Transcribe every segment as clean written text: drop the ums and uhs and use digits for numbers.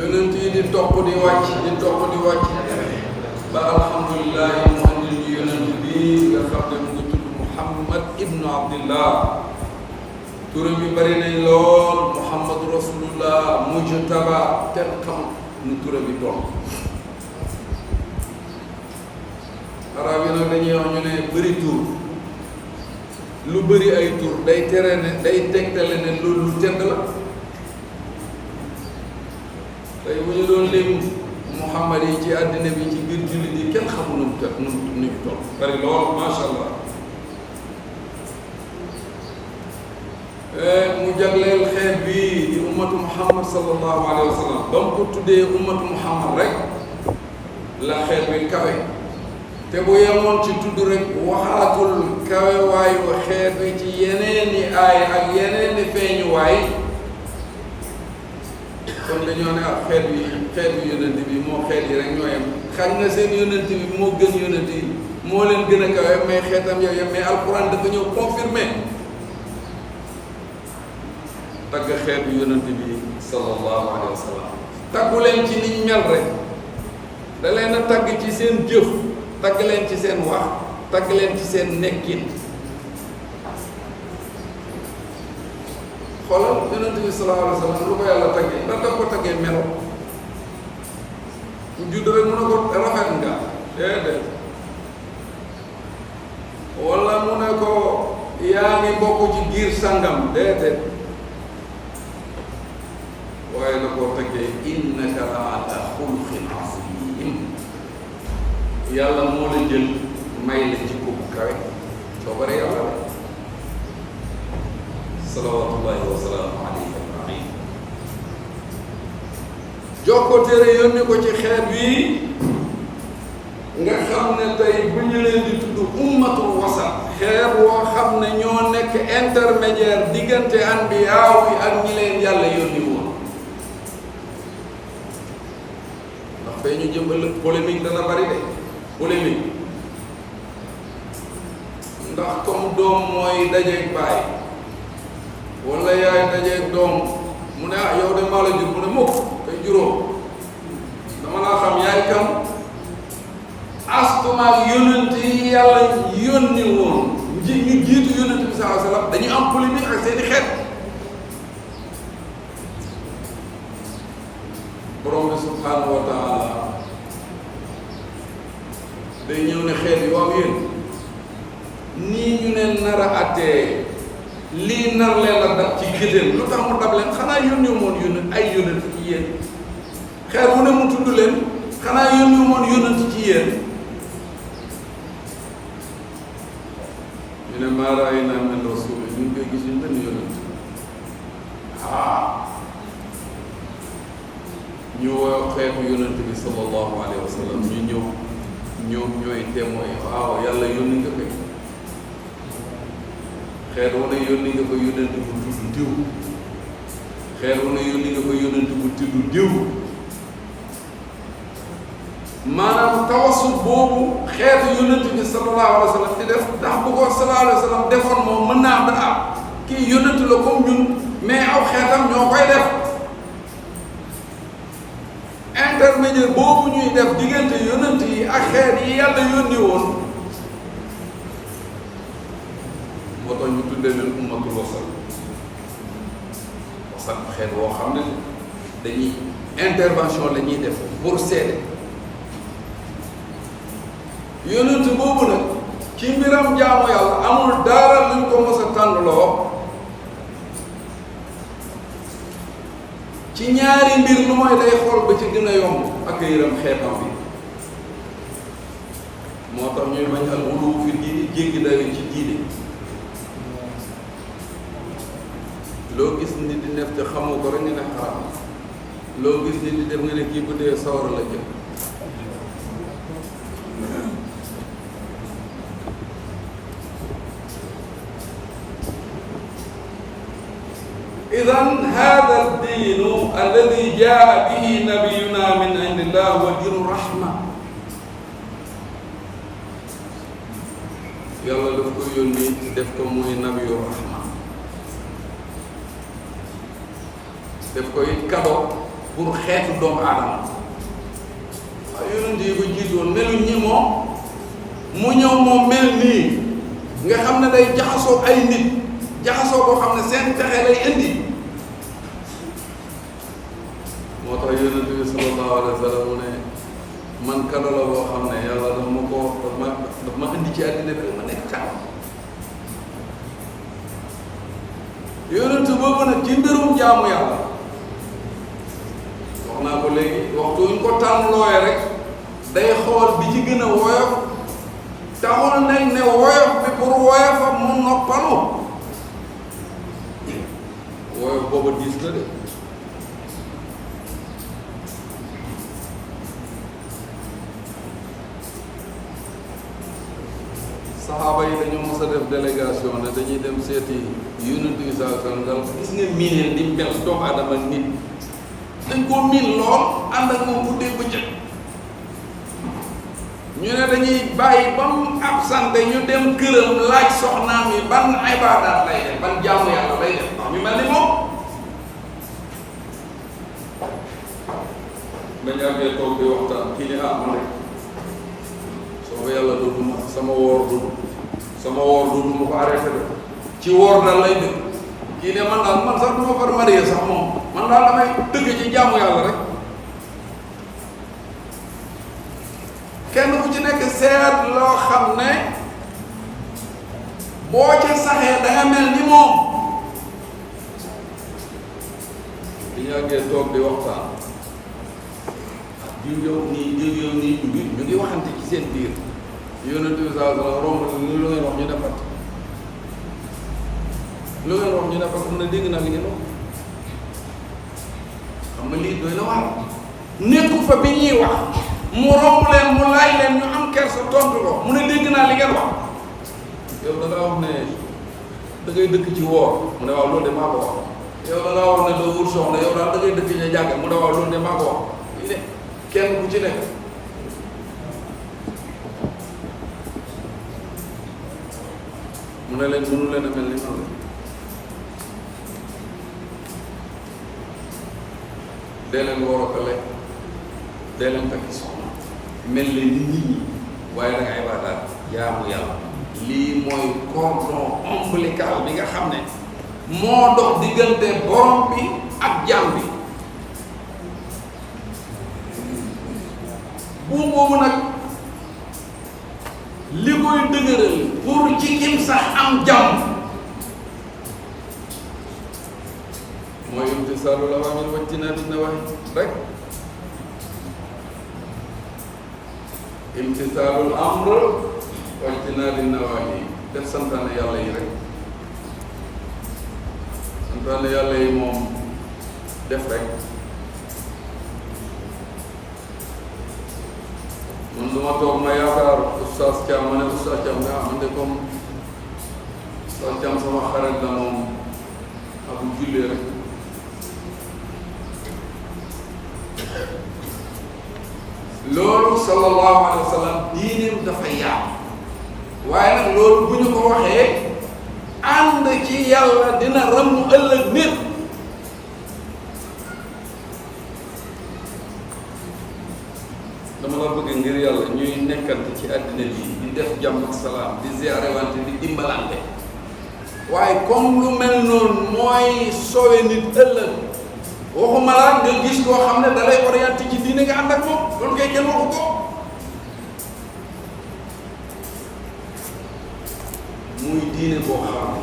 yonent yi di topp di wàcc ba alhamdulilah mu andil ñu yonent bi nga xam ne mu ngi tudd Muhammad ibnu Abdillah. turam bi bari nañ lool Muhammadu Rasulullah Mujtaba kenn xamul nu turam bi toll. arab yi nag dañuy wax ñu ne bëri tur lu bëri ay tur day tere ne day tegtale ne loolu lu tedd la. tey bu ñu doon lim Muhammad yi ci àddina bi ci biir jullit yi kenn xamul nu mu tedd nu ñu toll bari lool macha allah. mu jagleel xeet bi di ummatu Muhammad sallallahu alayhi wa sallam ba mu ko tuddee ummatu Muhammad rek la xeet bi kawe. te bu yemoon ci tudd rek waxaatul kawe waayu xeet bi ci yeneeni aay ak yeneeni feeñuwaay kon dañoo ne ak xeet bi yonent bi moo xeet yi rek ñoo yem xañ na seen yonent bi moo gën yonent yi moo leen gën a kawe mais xeetam yow yem mais alquran dafa ñëw confirmé tagg xeet bi yonent bi sallallahu alayhi wa sallam. taggu leen ci niñ mel rek da leen a tagg ci seen jëf tagg leen ci seen wax tagg leen ci seen nekkin. xoolal yonent bi sallallahu alayhi wa sallam lu ko yàlla taggee ndax daf ko taggee melo mu judd rek mu ne ko rafet nga déedéet wala mu ne ko yaa ngi bokk ci giir sangam déedéet waaye la koo taggee innaka la ala xuluqin azim. yàlla moo la jël may la ci kooku kawe soo bare yàlla rek salawatullahi wa salaamu alayhi ajmain. jox ko téere yónni ko ci xeet bi nga xam ne tey bu ñu leen di tudd ummatul wasat xeet woo xam ne ñoo nekk intermédiaire diggante anbiyaaw yi ak ñi leen yàlla yónni woon. ndax fee ñu jëmbal polémique dana bari de polémique ndax comme doom mooy dajeeg baay wala yaay dajeeg doom mu ne ah yow de maa la jur mu ne mukk kay juróom dama laa xam yaay kam astumaak yónnent yi yàlla yónni woon ñu jiitu yónnent bi sallallahu alayhi wa sallam dañu am polémique ak seeni xeet. borom bi subhanahu wa taala day ñëw ne xeet yi waaw yéen nii ñu ne nar a attee lii nar leen la dab ci géttéen lu tax mu dab leen xanaa yónni moon yónnent ay yónnent ci yéen xeer mu ne mu tudd leen xanaa yónni moon yónnent ci yéen ñu ne maa ra'aynaa min rasuul ñu ngi koy gis ñu benn yónnent ñu woo xeetu yónnent bi sallallahu alayhi wa sallam ñu ñëw ñoom ñooy témoin waaw yàlla yónni nga ko xeet wu ne yónni nga ko yónnent bu tudd diw xeet wu ne yónni nga ko yónnent bu tudd diw maanaam tawasul boobu xeetu yónnent bi sallallahu alayhi wa sallam di def ndax bu ko sallallahu alayhi wa sallam defoon moom mën naa ba am kii yónnent la comme ñun mais aw xeetam ñoo koy def intermédiaire boobu ñuy def diggante yónnent yi ak xeet yi yàlla yónni woon moo tax ñu tuddee leen ummatul wasat xeet woo xam ne dañuy intervention la ñuy def pour seede yónnent boobu nag ci mbiram jaamu yàlla amul dara luñ ko mos a tànnloo ci ñaari mbir lu mooy day xool ba ci gën a yomb ak yëram xeetam bi moo tax ñuy bañ al ghuluw fi diini jéggi dayo ci diine loo gis nit di def te xamoo ko rek nga ne xaraam loo gis nit di def nga ne kii bu dee sawara la jëm إذن هذا الدين الذي جاء به نبينا من عند الله هو دين الرحمة يلا دفكو يوني دفكو موي نبي الرحمة دفكو يتكادو pour xeetu doomu aadama waaye yonent yi ko jiitoon meluñ ñi moom mu ñëw moom mel nii nga xam ne day jaxasoo ay nit jaxasoo boo xam ne seen texe lay indi moo tax yonent bi sallallahu alayhi wa sallam mu ne man kado la boo xam ne yàlla daf ma indi ci àddina bi ma nekk kan yonent boobu nag ci mbirum jaamu yàlla wax naa ko léegi waxtu ñu ko tànn looye rek day xool bi ci gën a woyof taxul nañ ne woyof bi pour woyofa mu noppalu woyof booba diis na de saxaaba yi dañoo mos a def délégation ne dañuy dem seeti yonent bi sallallahu alayhi wa sallam gis nga miineel di mel doomu aadama nit dañ koo miin lool ànd ak moom guddee bëccëg ñu ne dañuy bàyyi ba mu absenté ñu dem këram laaj soxnaam yi ban ibaadaat lay def ban jaamu yàlla lay def ndax mi mel ni moom bañ àggee toog di waxtaan kii ni man rek soo yàlla dootuma sama woor dootuma ko arrêté de ci woor dal lay def kii ne man daal man sax du ma far marié sax moom man daal damay dëgg ci jaamu yàlla rek kenn ku ci nekk seet loo xam ne boo ca saxee da nga mel ni moom di yàggee toog di waxtaan diw yow nii ñu ngi waxante ci seen biir yonent bi sallallahu alayhi wa sallam romb lu ngeen wax ñu defat mu ne dégg naa li ngeen wax xam nga lii doy na waar nekku fa bi ñuy wax mu romb leen mu laaj leen ñu am kersa tontu ko mu ne dégg naa li ngeen wax yow da ngaa wax ne da ngay dëkk ci woor mu ne waaw loolu de maa ko wax yow da ngaa wax ne doo wut soxna yow daal da ngay dëkk ci jàkka mu ne waaw loolu de maa ko wax lii de kenn ku ci nekk mu ne leen mënu leen a mel ni man la dee leen war a ko lekk dee leen takki soxna mel leen ni nit ñi waaye da ngay ibaadaat jaamu yàlla lii mooy cordon ombilical bi nga xam ne moo dox diggante borom bi ak jaam bi buum boobu nag li koy dëgëral pour ci kim sax am jàmm mooy imtisaalul awaamir wajtinaabi nawaahi rek imtisaalul amr wajtinaabi nawaahi def santaane yàlla yi rek santaane yàlla yi moom def rek man du ma toog ma yaakaar oustaz Thiam ma ne oustaz Thiam nga man de comme oustaz Thiam sama xarit la moom ak bu jullee rek loolu sallallahu alayhi wa sallam diineem dafa yaatu waaye nag loolu bu ñu ko waxee ànd ci yàlla dina ràmm ëllëg nit dama la bëgg ngir yàlla ñuy nekkante ci àddina bi di def jàmm ak salaam di ziarewante di dimbalante waaye comme lu mel noonu mooy sowe nit ëllëg waxuma la nga gis koo xam ne da lay orienté ci diine nga ànd ak moom loolu kay kenn waxu ko muy diine boo xam ne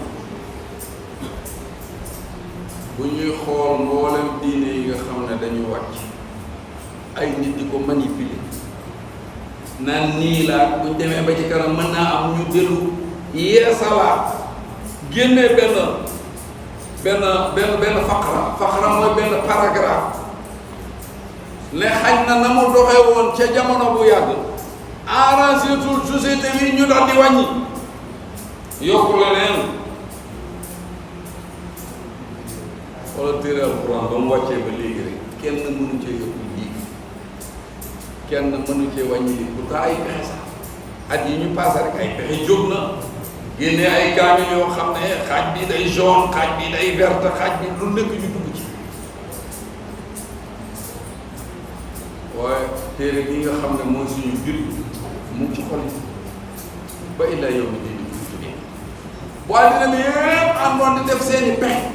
bu ñuy xool mboolem diine yi nga xam ne dañu wàcc ay nit di ko manipuler naan nii laa buñ demee ba ci kanam mën naa am ñu dellu yeesalaat génnee benn faqra mooy benn paragraphe ne xañ na na mu doxee woon ca jamono bu yàgg arrangé tul société bi ñu daal di wàññi yokku leneen wala téere alquran ba mu wàccee ba léegi rek kenn mënu cee yokku lii kenn mënu cee wàññi lii pourtant ay pexe sax at yi ñu passé rek ay pexe jóg na génne ay kaamil yoo xam ne xaaj bi day jaune xaaj bi day verte xaaj bi lu nekk ñu dugg ci téere bi nga xam ne mooy suñu jur mu ngi ci xol yi ba illaa yow mi dindi fi jógee bu àddina bi yëpp àndoon di def seeni pexe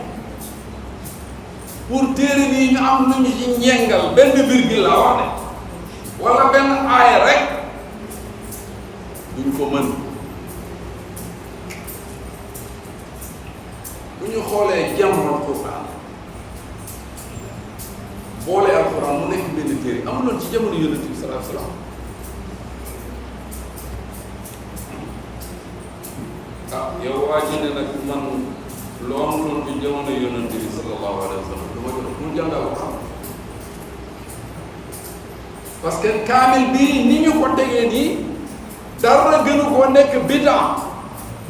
pour téere bii ñu am lu ñu ci ñengal benn virgule la wax ne wala benn aaya rek duñ ko mën bu ñu xoolee jamono alquran boole alquran mu nekk benn téere amuloon ci jamono yonent bi sallallahu alayhi wa sallam yow waa ji ne nag man loo amuloon ci jamono yonent bi sallallahu alayhi wa sallam dama jox mu jàngal ko xam parce que kaamil bii ni ñu ko tegee nii dara gënu koo nekk bid'a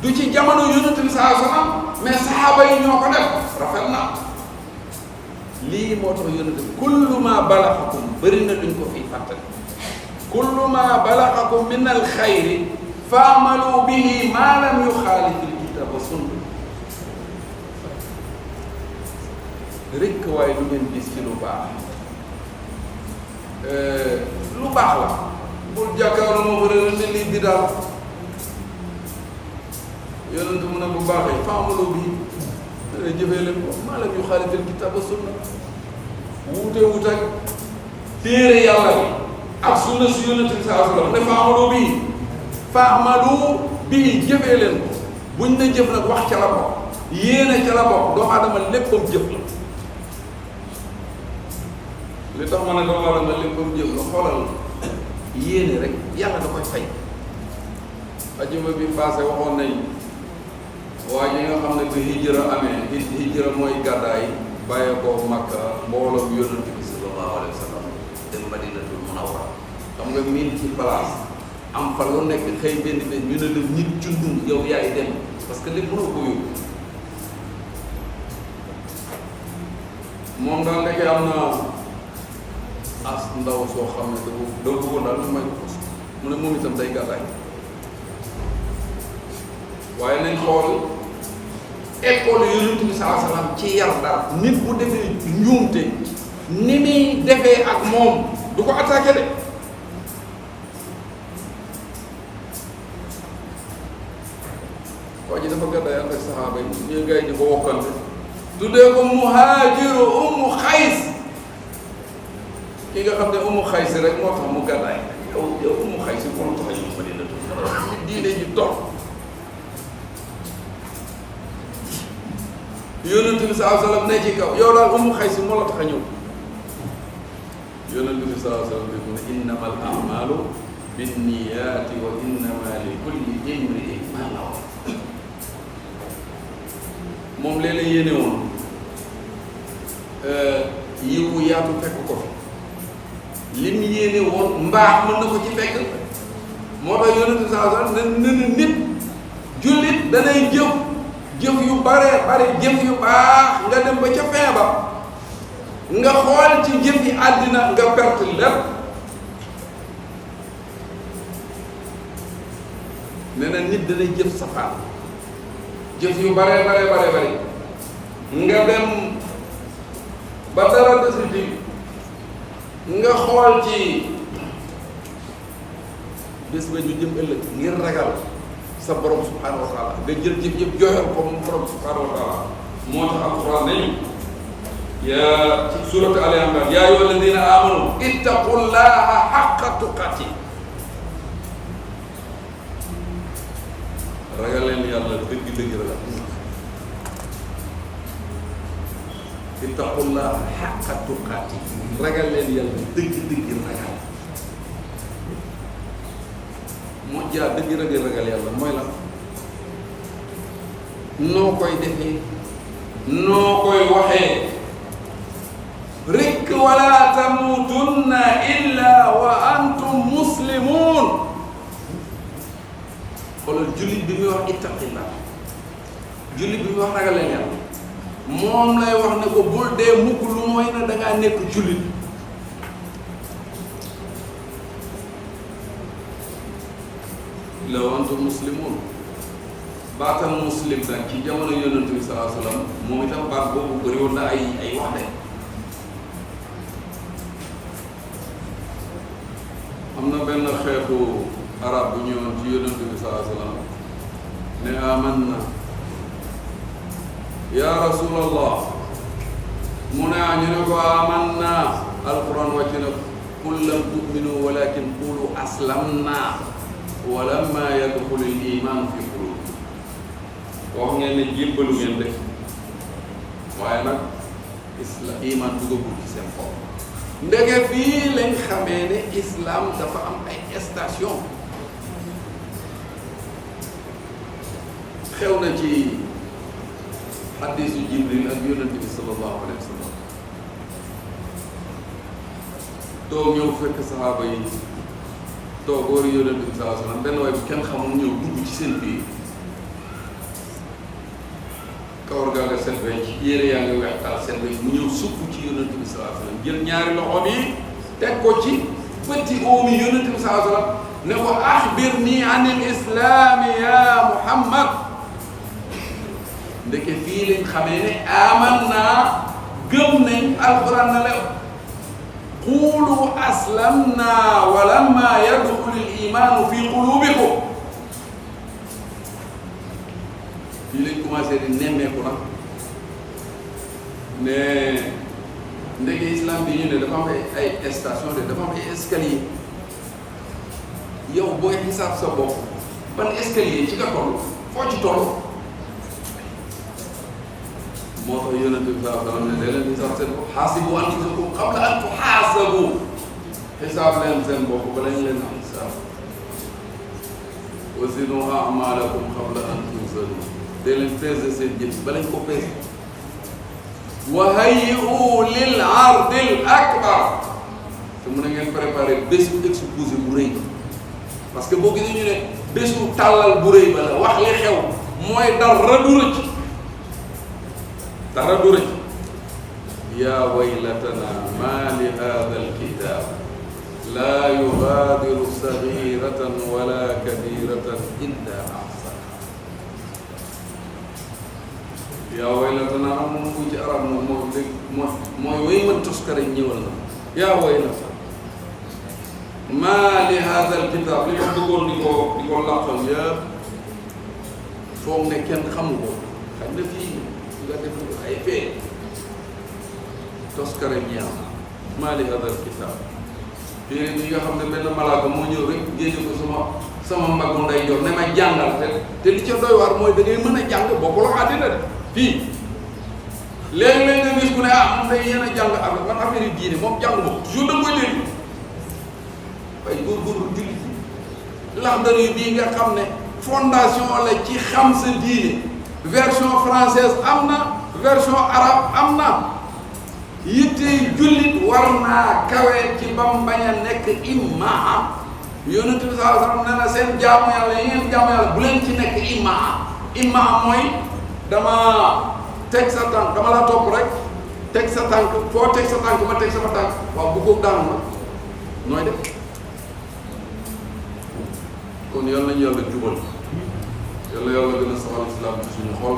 du ci jamono yonent bi sallallahu alayhi wa sallam mais saxaaba yi ñoo ko def rafet na lii moo tax yonent bi kullu ma balaxakum bëri na luñ ko fii fàttali kullu ma balaxakum min al xayri faamalu bihi ma lam yuxaalif al kitab wa sunna rekk waaye lu ngeen gis ci lu baax la bul jàkkaarloo moo bëri na lii bi daal yonent mu ne bu baaxee faamalu bihi jëfee leen ko maa lam yuxaalif al kitab wa sunna wuute ak téere yàlla bi ak sunna su yonent bi sallallahu alayhi wa sallam ne faamalu bii jëfee leen ko buñ ne jëf nag wax ca la bokk yéene ca la bokk doomu aadama léppam jëf la li tax ma ne doomu aadama léppam jëf la xoolal yéene rek yàlla da koy fay ajuma bi passé waxoon nañ waa ji nga xam ne bi hijra amee hijra mooy gàddaay bàyyee ko Makka mbooloo bi yonent bi sallallahu alayhi wa sallam dem Madinatul Munawwara xam nga miin ci place am fa lu nekk xëy benn bés ñu ne la nit cundum yow yaay dem parce que lépp mënoo ko yóbbu moom daal nekkee am na as ndaw soo xam ne dafa bëggoon daal ñu may ko mu ne moom itam day gàddaay waaye nañ xool école yonent bi sallallahu alayhi wa sallam ci yar dara nit bu defee njuumte ni muy defee ak moom du ko attaqué de waa ji dafa gàddaay ànd ak saxaaba yi ñu ngay di ko wokkante tuddee ko muhaajiru ummu xays ki nga xam ne ummu xays rek moo tax mu gàddaay yow ummu xays moo tax a ñëw Madina nit diine ji toog yonent bi sallallahu alayhi wa sallam ne ci kaw yow daal ummu xays moo la tax a ñëw yonent bi sallallahu alayhi wa sallam ne innama al a'malu binniyaati wa innama li kulli imri'in ma nawa moom léeg-léeg yéene woon yiwu yaatu fekk ko fi lim yéene woon mbaax mën na ko ci fekk moo tax yonent bi sallallahu alayhi wa sallam ne nit jullit danay jëf yu bare jëf yu baax nga dem ba ca fin ba nga xool ci jëf yi àddina nga perte lépp nee na nit danay jëf safaan jëf yu bare nga dem ba dara desiti nga xool ci bés ba ñu jëm ëllëg ngir ragal sa borom subhanahu wa taala nga jël jëf yëpp jooyal ko moom borom subhanahu wa taala moo tax alquran nañu yaa ci suratu Ali Imran yaa ayyuha alladina amanu ittaqullaha haqqa tuqati ragal leen yàlla dëgg ragal ittaqullaha haqqa tuqati ragal leen yàlla dëgg ragal moo jaar dëgg ragal yàlla mooy la noo koy defee noo koy waxee rekk wala tamutunna illa wa antum muslimun xoolal jullit bi muy wax ittaqillah jullit bi muy wax ragal leen yàlla moom lay wax ne ko bul dee mukk lu mooy na dangaa nekk jullit law antum muslimun baatam muslim nag ci jamono yonent bi sallallahu alayhi wa sallam moom itam baat boobu bëri woon na ay wax de am na benn xeetu arab bu ñëwoon ci yonent bi sallallahu alayhi wa sallam ne amanna ya rasulallah mu ne ñu ne ko amanna alquran wàcc na qul lam tu'minu walakin qulu aslamna wa lamma yadxulu al iman fi qulubikum wax ngeen ne jébbalu ngeen def waaye nag iman duggagul ci seen xol. ndege fii lañ xamee ne islam dafa am ay station xew na ci hadiisu Jibril ak yonent bi sallallahu alayhi wa sallam toog ñëw fekk saxaaba yi toog wóor yonent bi sallallahu alayhi wa sallam benn waay bu kenn xamul ñëw dugg ci seen biir kawar gaa nga set wecc yére yaa nga weex taal set wecc mu ñëw sukk ci yonent bi sallallahu alayhi wa sallam jël ñaari loxoom yi teg ko ci bëti oomi yonent bi sallallahu alayhi wa sallam ne ko axbirni an il islaami ya Muhammad. ndeke fii lañ xamee ne aman naa gëm nañ alquran na la quulu aslamna wa lamma yadxulu al imaanu fi qulubikum fii lañ commencé di nemmeeku nag ne ndeke islam bi ñu ne dafa am ay station de dafa am ay escalier yow booy xisaab sa bopp ban escalier ci nga toll foo ci toll. moo tax yonent bi sallallahu alayhi wa sallam ne da leen xisaab seen bopp xaasibu anfusakum qabla an tuxaasabu xisaab leen seen bopp bala ñu leen a xisaab wa zinu a'maalakum qabla an tuzanu da leen peese seen jëf bala ñu ko peese wa hayyi'u lil ardil akbar te mun na ngeen préparé bésu exposé bu rëy parce que boo gisee ñu ne bésu tàllal bu rëy ba la wax li xew mooy dara du rëcc dara du rëcc yaa waylatana maa li haada alkitab laa yugaadiru sagiratan wala kabiratan illa ahsaha yaa waylatana moom bu ci arab moom mooy way man toskare ñëwal na yaa waylata maa li haada alkitab li ma bëggoon di ko làqal yëpp foog ne kenn xamu ko xam ne fii nga def ay fee toskare ñeew maa li hadal kitaab téere bi nga xam ne benn malaaka moo ñëw rek génne ko sama mbagu nday joor ne ma jàngal te li ca doy waar mooy da ngay mën a jàng bokkul ak àddina de fii léeg-léeg nga gis ku ne man day yéen a jàng affaire man affaire yi diine moom jàng moom toujours da nga koy dégg waaye góorgóorlu julli Laxdari bii nga xam ne fondation la ci xam sa diine version française am na version arabe am na yittey jullit war naa kawee ci bam bañ a nekk imaam yonent bi sallallahu alayhi wa sallam nee na seen jaamu yàlla yi ngeen jaamu yàlla bu leen ci nekk imaam mooy dama teg sa tànk dama la topp rek teg sa tànk foo teg sa tànk ma teg sama tànk waaw bu ko daanu na nooy def kon yal nañu yàlla jubal yàlla gën a saxal islam ci suñu xol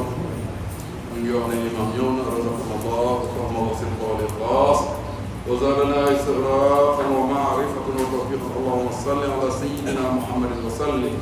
mu ngi wax ne imam ñëw na razaqanallah wa fahma wa sidqa wal ikhlas wa zadana israfan wa ma'rifatan wa tawfiqan allahumma salli ala sayyidina muhammadin wa sallim